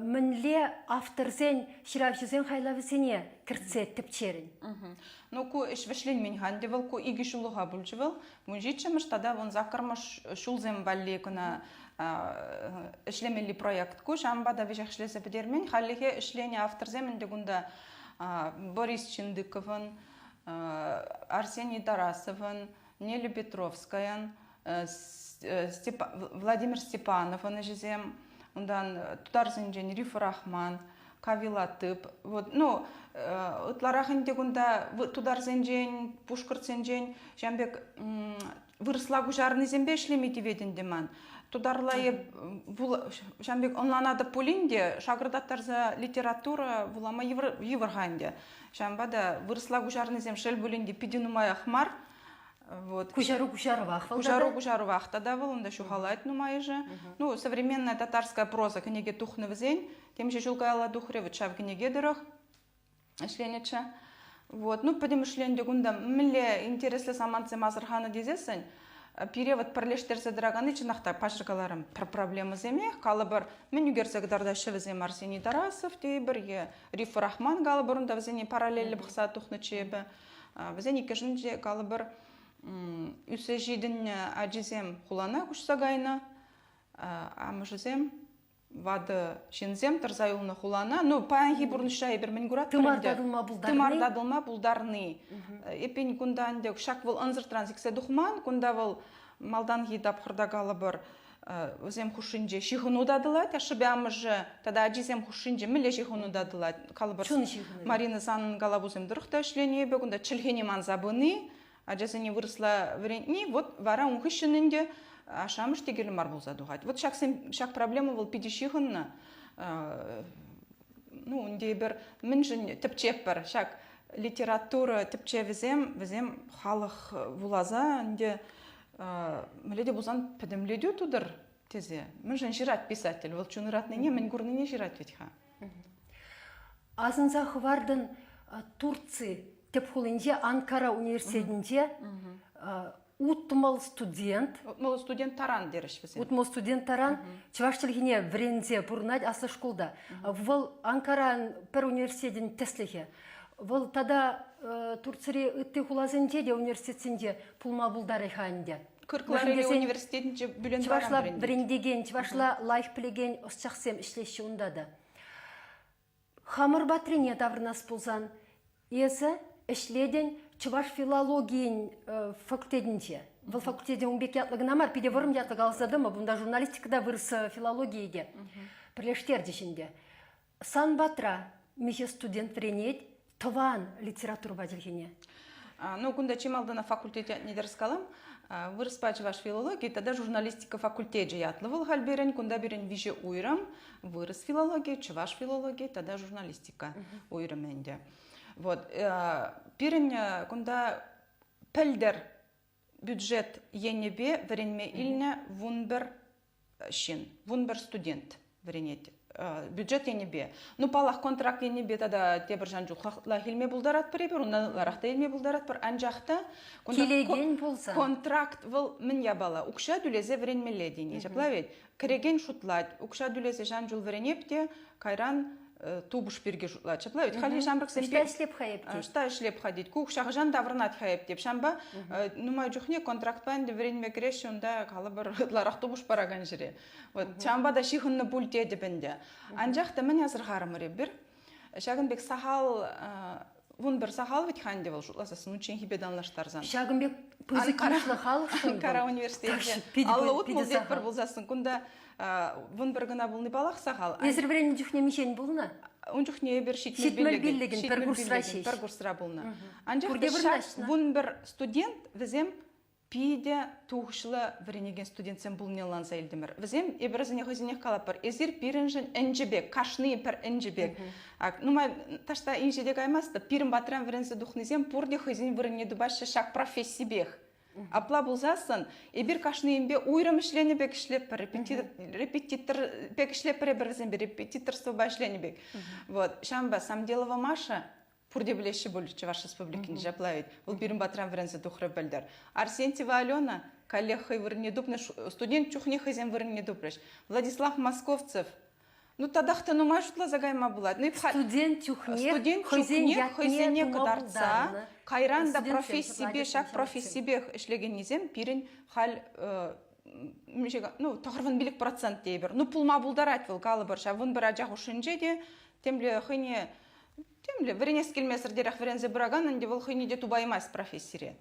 мӗнле авторсен, ҫыравҫӑсен хайлавӗсене кӗртсе тӗпчерӗн? Ну, ку ӗҫ вӗҫленмен-ха ӗнтӗ вӑл, ку икӗ ҫуллӑха пулчӗ вӑл. 17-мӗш тата 18-мӗш ҫулсем валли кӑна ӗҫлемелли проект ку. Ҫавӑнпа та веҫех ӗҫлесе пӗтермен. Хальлӗхе ӗҫленӗ авторсем ӗнтӗ кунта Борис Чиндыковӑн, Арсений Тарасовӑн, Нелли Петровскаян, Владимир Степановӑн ӗҫӗсем, унтан тутарсенчен Риф Рахман, Кавила Тып. Вот, ну, ытларах ӗнтӗ кунта тутарсенчен, пушкӑртсенчен ҫавӑн пек вырӑсла куҫарнисемпе ӗҫлеме тивет ӗнтӗ ман. Тутарла эп ҫавӑн пек ӑнланатӑп пулин те, шакӑртаттарса литература вулама йывӑр-ха ӗнтӗ. Ҫавӑнпа та вырӑсла куҫарнисем шел пулин те питӗ нумаях мар. Вот. Куҫару куҫарӑвах вӑл. Куҫару куҫарӑвах тата вӑл унта ҫухалать нумайӑшӗ. Ну, современная татарская проза кӗнеке тухнӑ вӗсен. Темиҫе ҫул каялла тухрӗ вот ҫав кӗнеке тӑрӑх ӗҫленӗччӗ. Вот. Ну, пӗтӗмӗшле ӗнтӗ кунта мӗнле интереслӗ самантсем асӑрханӑ тесессӗн, пире вот пӗрлештерсе тӑраканни чӑнах та паҫӑр каларӑм, пӗр проблемӑсемех, калӑпӑр, мӗн ӳкерсе кӑтартаҫҫӗ вӗсем Арсений Тарасов тейӗпӗр е Риф Рахман калӑпӑр, унта вӗсене параллельлӗ пӑхса тухнӑччӗ эпӗ. Вӗсен иккӗшӗнче калӑпӑр, ӳссе ҫитӗннӗ ачисем хулана куҫса кайнӑ, амӑшӗсем ватӑ ҫынсем тӑрса юлнӑ хулана. Ну, паянхи пурнӑҫра эпир мӗн куратпӑр Тымар татӑлма пултарни. Тымар татӑлма пултарни. Эппин, кунта ӗнтӗ ҫак вӑл ӑнсӑртран сиксе тухман, кунта вӑл малтанхи тапхӑрта калӑпӑр, вӗсем хушшинче ҫыхӑну татӑлать, ашшӗпе амӑшӗ тата ачисем хушшинче мӗнле ҫыхӑну татӑлать? Калӑпӑр, Чун ҫыхӑнӑвӗ. Марина санӑн калавусем тӑрӑх та ӗҫленӗ эпӗ, кунта чӗлхене манса пыни, ачасене вырӑсла вӗрентни, вот вара ун хыҫҫӑн ӗнтӗ ашшӗ-амӑш те кирлӗ мар пулса тухать. Вот ҫаксем, ҫак проблема вӑл питӗ ҫыхӑннӑ. Ну, ӗнтӗ эпир мӗншӗн тӗпчетпӗр ҫак литература тӗпчевӗсем, вӗсем халӑх вуласа ӗнтӗ мӗнле те пулсан пӗтӗмлетӳ тутӑр тесе. Мӗншӗн ҫырать писатель? Вӑл чун ыратнине, мӗн курнине ҫырать вӗт-ха. Асӑнса хӑвартӑн Турци тӗп хулинче Анкара университетӗнче 60 студент. 60 студент таран терӗҫ вӗсем. 60 студент таран чӑваш чӗлхине вӗренсе пурӑнать аслӑ шкулта. Вӑл Анкаран пӗр университетӗн тӗслӗхӗ. Вӑл тата Турцири ытти хуласенче те университетсенче пулма пултарӗ-ха ӗнтӗ. Кырклари университетӗнче Бюлен чӑвашла вӗрентекен, чӑвашла лайӑх пӗлекен ӑсчахсем ӗҫлеҫҫӗ унта та. Хамӑр патрине таврӑнас пулсан, эсӗ ӗҫлетӗн чӑваш филологийӗн факультетӗнче. Вӑл факультете ун пек ятлӑ кӑна мар, питӗ вӑрӑм ятлӑ каласа тӑмӑп. Унта журналистика та, вырӑс филологийӗ те пӗрлештерчӗҫ ӗнтӗ. Сан патра миҫе студент вӗренет тӑван литературӑпа чӗлхене? Ну, кунта чи малтанах факультет ятне тӗрӗс калам. Вырӑспа чӑваш филологи тата журналистика факультечӗ ятлӑ вӑл халь пирӗн. Кунта пирӗн виҫӗ уйрӑм. Вырӑс филологи, чӑваш филологи тата журналистика уйрӑмӗ ӗнтӗ. Вот. Пирӗн кунта пӗлтӗр бюджет енӗпе вӗренме илнӗ 11 ҫын, 11 студент вӗренет бюджет енӗпе. Ну, паллах, контракт енӗпе тата тепӗр ҫан чухлах илме пултаратпӑр эпир, унтан ытларах та илме пултаратпӑр. Анчах та килекен пулсан контракт вӑл мӗн япала? Укҫа тӳлесе вӗренмелле тени. Ҫапла ведь? Кӗрекен шутлать, укҫа тӳлесе ҫан чул вӗренеп те, кайран тупӑш пирки шутлать. Ҫапла ведь хальхи ҫамрӑксем Ӑҫта ӗҫлеп-ха эп тет. Ӑҫта ӗҫлеп-ха тет. Ку укҫа хӑҫан таврӑнать-ха эп теп. Ҫавӑнпа нумай чухне контрактпа ӗнтӗ вӗренме кӗреҫҫӗ, унта калӑпӑр ытларах тупӑш паракан ҫӗре. Вот ҫавӑнпа та ҫыхӑннӑ пуль тетӗп ӗнтӗ. Анчах та мӗн асӑрхарӑмӑр эпир? Ҫакӑн пек сахал 11 сахал вӗт-ха ӗнтӗ вӑл шутласассӑн унчченхипе танлаштарсан. Ҫакӑн пек пысӑк йышлӑ халӑхшӑн Анкара университечӗ 50 тетпӗр пулсассӑн кунта 11 кӑна пулни паллах сахал. Эсир вӗреннӗ чухне миҫен пулнӑ? Ун чухне эпир 75-ӗн пӗр курсра ҫеҫ. Пӗр курсра пулнӑ. Анчах та ҫак 11 студент вӗсем питӗ тухӑҫлӑ вӗренекен студентсем пулнине ӑнланса илтӗмӗр. Вӗсем эпир вӗсене хӑйсенех калатпӑр. Эсир пирӗншӗн ӗнчӗ пек, кашни пӗр ӗнчӗ пек. Нумай таҫта инҫете каймастӑп. Пирӗн патран вӗренсе тухнисем пурте хӑйсен вырӑнне тупаҫҫӗ ҫак профессипех. Апла пулсассӑн эпир кашнийӗнпе уйрӑм ӗҫленӗ пек ӗҫлетпӗр, репетитор пек ӗҫлетпӗр эпир вӗсемпе, репетиторствӑпа ӗҫленӗ пек. Вот. Ҫавӑнпа Самделова Маша пурте пӗлеҫҫӗ пуль Чӑваш Республикинче ҫапла ведь. Вӑл пирӗн патран вӗренсе тухрӗ пӗлтӗр. Арсентьева Алена каллех хӑй вырӑнне тупнӑ, студент чухне хӑйсен вырӑнне тупрӗҫ. Владислав Московцев Ну татах та нумай шутласа кайма пулать. Ну, студент чухне студент чухне хӑйсене кӑтартса кайран та профессипе ҫак профессипех ӗҫлекеннисем пирӗн халь ну 95% тейӗпӗр. Ну пулма пултарать вӑл калӑпӑр ҫав 11 ача хушшинче те темле хӑйне темле вӗренес килмесӗртерех вӗренсе пыракан ӗнтӗ вӑл хӑйне те тупаймасть профессире.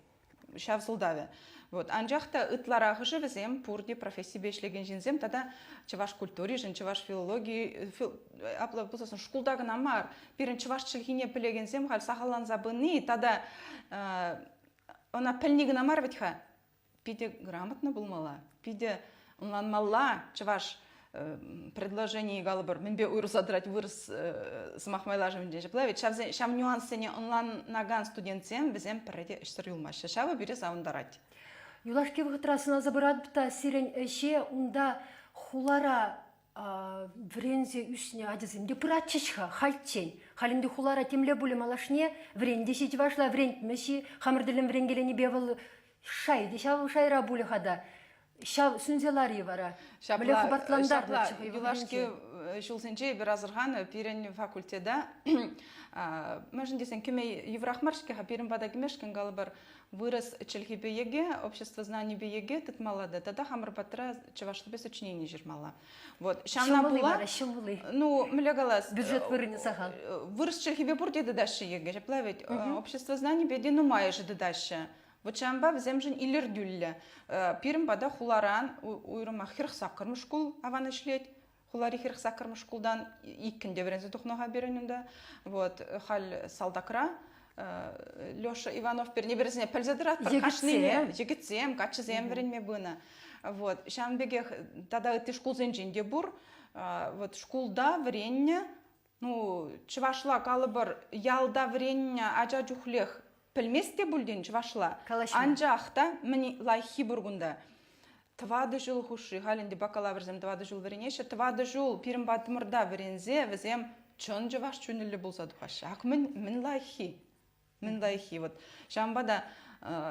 Ҫав сӑлтавӗ. Вот. Анчах та ытларахӑшӗ вӗсем пурте профессипе ӗҫлекен ҫынсем тата чӑваш культуришӗн, чӑваш филологи, фил, апла пулсассӑн шкулта кӑна мар, пирӗн чӑваш чӗлхине пӗлекенсем халь сахалланса пыни тата ӑна пӗлни кӑна мар вӗт-ха, питӗ грамотно пулмалла, питӗ ӑнланмалла чӑваш предложении калӑпӑр, мӗнпе уйрӑлса тӑрать вырӑс сӑмах майлашӑвӗнче ҫапла ведь ҫавсен ҫав нюанссене ӑнланакан студентсем вӗсем пӗрре те ӗҫсӗр юлмаҫҫӗ. Ҫавӑ пире савӑнтарать. Юлашки вӑхӑтра сӑнаса пыратӑп та сирӗн ӗҫе унта хулара вӗренсе ӳснӗ ачасем те пыратчӗҫ-ха хальччен. Халь ӗнтӗ хулара темле пулӗ малашне вӗрентӗҫ-и чӑвашла, вӗрентмӗҫ-и, хамӑр тӗллӗн вӗренкеленипе вӑл шай те ҫав шайра пулӗ-ха та. Ҫав сӳнсе лар-и вара? Ҫапла, хӑпартлантарнӑччӗ хӑй юлашки ҫулсенче эпир асӑрханӑ пирӗн факультета мӗншӗн тесен кӗме йывӑрах мар-ҫке-ха пирӗн пата кӗмешкӗн калӑпӑр вырӑс чӗлхипе ЕГЭ, обществознанипе ЕГЭ тытмалла та тата хамӑр патра чӑвашлипе сочинени ҫырмалла. Вот ҫавна пула ҫӑмӑл-и? Ну, мӗнле калас? Бюджет вырӑнӗ сахал. Вырӑс чӗлхипе пурте тытаҫҫӗ ЕГЭ, ҫапла ведь? Обществознанипе те нумайӑшӗ тытаҫҫӗ. Вот ҫавӑнпа вӗсемшӗн илӗртӳллӗ. Пирӗн пата хуларан уйрӑмах 48-мӗш шкул аван ӗҫлет. Хулари 48-мӗш шкултан иккӗн те вӗренсе тухнӑ-ха пирӗн унта. Вот халь салтакра Леша Иванов пирне вӗренсе пӗлсе тӑратпӑр. Кашнине йӗкӗтсем, каччӑсем вӗренме пынӑ. Вот ҫавӑн пекех тата ытти шкулсенчен те пур. Вот шкулта вӗреннӗ, ну, чӑвашла калӑпӑр, ялта вӗреннӗ ача чухлех пӗлмест те пуль тен чӑвашла. Калаҫма. Анчах та мӗн лайӑххи пур кунта. Тӑватӑ ҫул хушши, халь ӗнтӗ бакалаврсем тӑватӑ ҫул вӗренеҫҫӗ, тӑватӑ ҫул пирӗн патӑмӑрта вӗренсе вӗсем чӑн чӑваш чунӗллӗ пулса тухаҫҫӗ. Ак мӗн, мӗн лайӑххи? Мӗн лайӑххи? Вот ҫавӑнпа та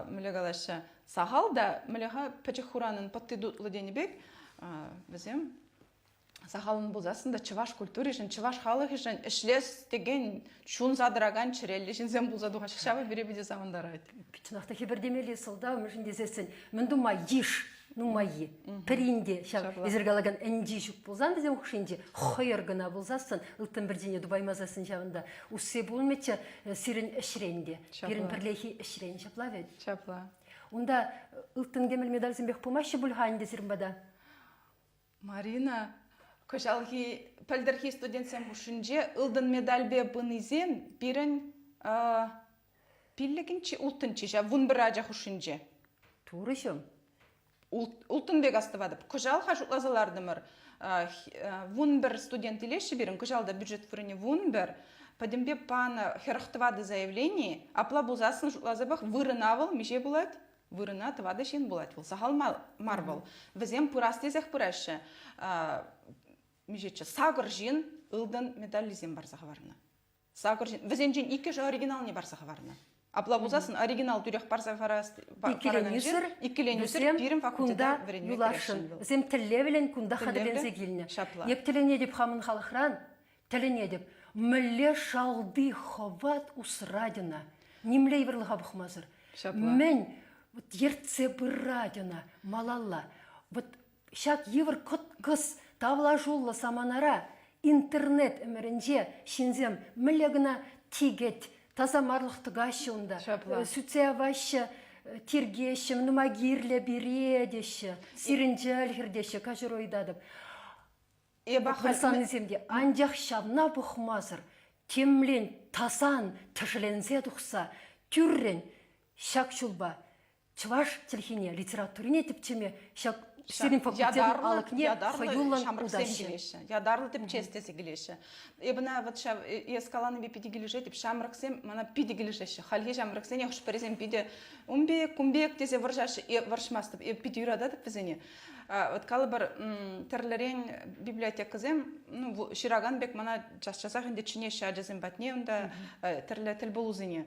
мӗнле калаҫҫӗ, сахал та мӗнле-ха пӗчӗк хуранӑн пӑтти тутлӑ тенӗ пек вӗсем сахалӑн пулсассӑн та чӑваш культуришӗн, чӑваш халӑхӗшӗн ӗҫлес текен чунса тӑракан чӗреллӗ ҫынсем пулса тухаҫҫӗ. Ҫавӑ пире питӗ савӑнтарать. Чӑнах та хӗпӗртемелли сӑлтав, мӗншӗн тесессӗн мӗн тума йыш нумаййи. Пӗрин те ҫав эсир калакан ӗнчи ҫук пулсан вӗсем хушшинче хӑйӑр кӑна пулсассӑн ылтӑн пӗрчине тупаймасассӑн ҫавӑнта усси пулмӗччӗ сирӗн ӗҫрен те. Пирӗн пӗрлехи ӗҫрен ҫапла вӗт? Ҫапла. Унта ылтӑн-кӗмӗл медальсемпех пымаҫҫӗ пуль-ха ӗнтӗ сирӗн пата? Марина, кӑҫалхи пӗлтӗрхи студентсем хушшинче ылтӑн медальпе пынисем пирӗн пиллӗкӗнччӗ, улттӑнччӗ ҫав 11 ача хушшинче. Турӑҫӑм. Улттӑн пек астӑватӑп. Кӑҫал-ха шутласа лартӑмӑр. 11 студент илеҫҫӗ пирӗн. Кӑҫал та бюджет вырӑнӗ 11. Пӗтӗмпе панӑ 44 заявлени, апла пулсассӑн шутласа пӑх, вырӑна вӑл миҫе пулать? Вырӑна тӑватӑ ҫын пулать вӑл, сахал мар вӑл. Вӗсем пырас тесех пыраҫҫӗ. Миҫеччӗ? Сакӑр ҫын ылтӑн медальлисем парса хӑварнӑ. Сакӑр ҫын. Вӗсенчен иккӗшӗ оригиналне парса хӑварнӑ. Апла пулсассӑн оригинал тӳрех парса парас иккӗленӳсӗр, иккӗленӳсӗр пирӗн факультета вӗренме юласшӑн. Вӗсем тӗллевлӗн кунта хатӗрленсе килнӗ. Ҫапла. Эп тӗлӗнетӗп хамӑн халӑхран, тӗлӗнетӗп. Мӗнле шалти хӑват усрать ӑна, нимле йывӑрлӑха пӑхмасӑр. Ҫапла. Мӗн вот ертсе пырать ӑна малалла. Вот Ҫак йывӑр кӑткӑс тавлашуллӑ саманара интернет ӗмӗрӗнче ҫынсем мӗнле кӑна тикӗт, тасамарлӑх тӑкаҫҫӗ унта, Ҫапла. сӳтсе яваҫҫӗ, тиркеҫҫӗ, нумай кирлӗ пире теҫҫӗ, сирӗн чӗлхӗр теҫҫӗ, каҫару ыйтатӑп. Эпӗ Вырсаннисем те анчах ҫавна пӑхмасӑр темлен тасан тӗшӗленсе тухса тӳррӗн ҫак ҫулпа чӑваш чӗлхине, литературине тӗпчеме ҫак сирӗн факультетӑн алӑкне хӑюллӑн ҫамрӑксем килеҫҫӗ. Ятарлӑ тӗпчес тесе килеҫҫӗ. Эпӗ ӑна вот ҫав эс каланипе питӗ килӗшетӗп. Ҫамрӑксем мана питӗ килӗшеҫҫӗ. Хальхи ҫамрӑксене хӑш-пӗрисем питӗ ун пек, кун пек тесе вӑрҫаҫҫӗ. Эп вӑрҫмастӑп. Эп питӗ юрататӑп вӗсене. Вот калӑпӑр, тӗрлӗрен библиотекӑсем, ну, ҫыракан пек мана час-часах ӗнтӗ чӗнеҫҫӗ ачасем патне унта тӗрлӗ тӗлпулусене.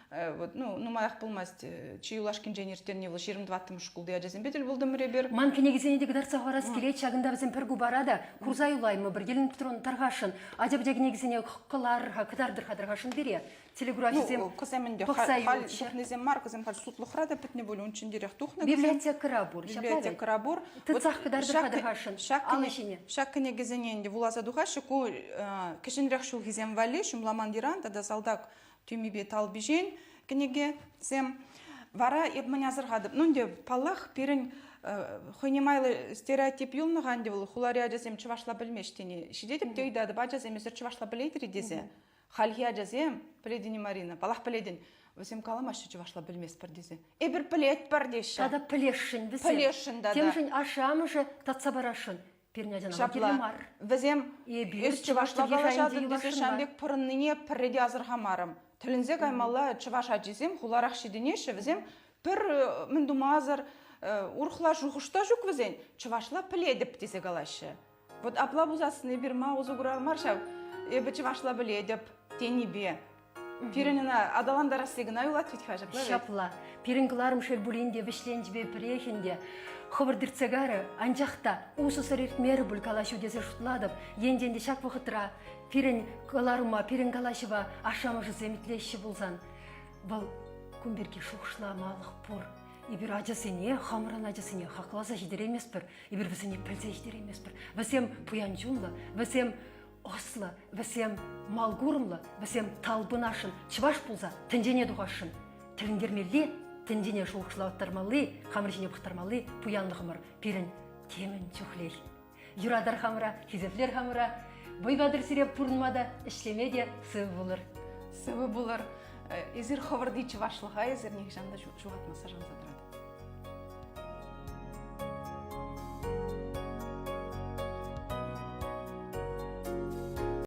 Вот, ну, нумаях пулмасть, чи юлашкинчен ирттерни вӑл 24-мӗш шкулти ачасемпе тӗл пултӑмӑр эпир. Ман кӗнекесене те кӑтартса хӑварас килет, ҫакӑнта вӗсем пӗр купара та курса юлаймӑпӑр. Елена Петровна тархасшӑн, ача-пӑча кӗнекисене кӑларӑр-ха, кӑтартӑр-ха тархасшӑн пире. Телеграфисем ну, кӑсем ӗнтӗ пӑхса халь тухнисем мар, кӑсем халь сутлӑхра та пӗтнӗ пуль, унччентерех тухнӑ. Библиотекӑра пур. Библиотекӑра пур. Тытсах кӑтартӑр-ха тархасшӑн алӑ ҫине. Ҫак кӗнекесене ӗнтӗ вуласа тухаҫҫӗ. Ку кӗҫӗнрех ҫулхисем валли Ҫумламан йӑран тата Салтак тӳмипе талпиҫен кӗнекесем. Вара эп мӗн асӑрхатӑп? Ну, ӗнтӗ, паллах, пирӗн хӑйне майлӑ стереотип юлнӑ-ха ӗнтӗ вӑл хулари ачасем чӑвашла пӗлмеҫ тени. Ҫитетӗп те ыйтатӑп, ачасем, эсир чӑвашла пӗлетӗр-и тесе. Хальхи ачасем, пӗлетӗн-и, Марина, паллах пӗлетӗн, вӗсем каламаҫҫӗ чӑвашла пӗлместпӗр тесе. Эпир пӗлетпӗр теҫҫӗ. Тата пӗлесшӗн вӗсем. Пӗлесшӗн тата. Темшӗн ашшӗ-амӑшӗ татса парасшӑн. Пирӗн ачана Ҫапла. мар. Вӗсем Эпир эс чӑвашла калаҫатӑн тесе ҫавӑн пек пӑрӑннине пӗрре те асӑрхамарӑм. Тӗлӗнсе каймалла чӑваш ачисем хуларах ҫитӗнеҫҫӗ, вӗсем пӗр мӗн тумасӑр урӑхла шухӑш та ҫук вӗсен. Чӑвашла пӗлетӗп тесе калаҫҫӗ. Вот апла пулсассӑн эпир ма усӑ курар мар ҫав эпӗ чӑвашла пӗлетӗп тенипе. Пирӗн ӑна аталантарасси кӑна юлать вӗт-ха ҫапла вӗт? Ҫапла. Пирӗн кӑларӑм шел пулин те вӗҫленчӗпе пӗрех ӗнтӗ. Хӑвӑрт иртсе карӗ, анчах та усӑсӑр иртмерӗ пуль калаҫу тесе шутлатӑп. Енчен те ҫак вӑхӑтра пирӗн кӑларӑма, пирӗн калаҫӑва ашшӗ-амӑшӗсем итлеҫҫӗ пулсан, вӑл кун пирки шухӑшламалӑх пур. Эпир ачасене, хамӑрӑн ачасене хакласа ҫитерейместпӗр, эпир вӗсене пӗлсе ҫитерейместпӗр. Вӗсем пуян чунлӑ, вӗсем ӑслӑ, вӗсем малкурӑмлӑ, вӗсем талпӑнасшӑн, чӑваш пулса тӗнчене тухасшӑн. Тӗлӗнтермелли, тӗнчене шухӑшлаттармалли, хамӑр ҫине пӑхтармалли пуянлӑхӑмӑр пирӗн темӗн чухлех. Юратар хамӑра, хисеплер хамӑра, вӑй патӑр сире пурӑнма та, ӗҫлеме те сывӑ пулӑр. Сывӑ пулӑр. Эсир хӑвӑрти чӑвашлӑха эсир нихӑҫан та ҫухатмасса шанса тӑратӑп.